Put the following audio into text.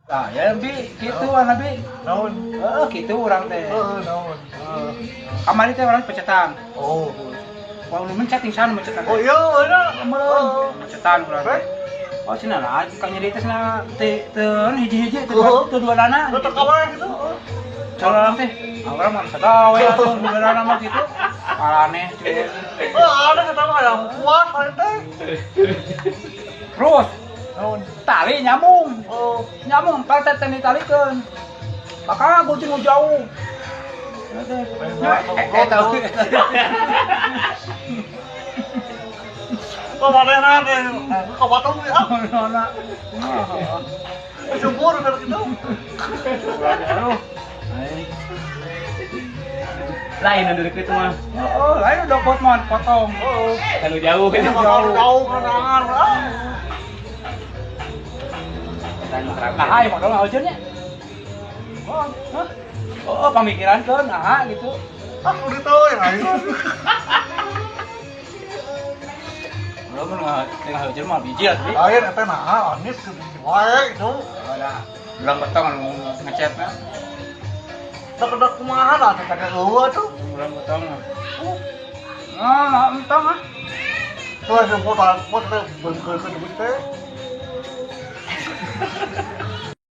Nah, ya bi kitu ah Nabi. Naon? Heeh, kitu urang teh. Heeh, naon? Heeh. Kamari teh urang pecetan. Oh. Wah, nu mencet tingsan mencetan. Oh iya, iya. Meureun mencetan urang teh. Oh, cenah lah, ka nyeri teh cenah teh teu hiji-hiji teu dua teu dua dana. Tetep kabar gitu. Cara orang teh, ah urang mah bisa gawe atuh dua dana mah kitu. Araneh cuy. Oh, ada kata mah yang kuat lain teh. Terus Naon? Tali nyambung. Oh. Nyambung, tali teh teh ditalikeun. Maka gunting nu jauh. Eh, tahu. Kok manehna teh ka batung ya. Mana? Syukur kalau gitu. Aduh. Lain anu deket mah. Oh, lain udah pot mah potong. Oh. Anu jauh. Ini mah jauh kanangan. Ah. Nah, ayo modal ngawajeunnya. Oh, hah? Oh, pamikiran keun nah gitu. Ah, udah tahu ya. Belum mun tengah hujan mah biji atuh. Lain eta nah anis ke biji wae itu. Ada belang betong anu ngecetna. Dak kumaha lah teh teh eueuh tuh. Belang betong. Ah, entong ah. Tuh sing foto foto teh beungkeun duit teh.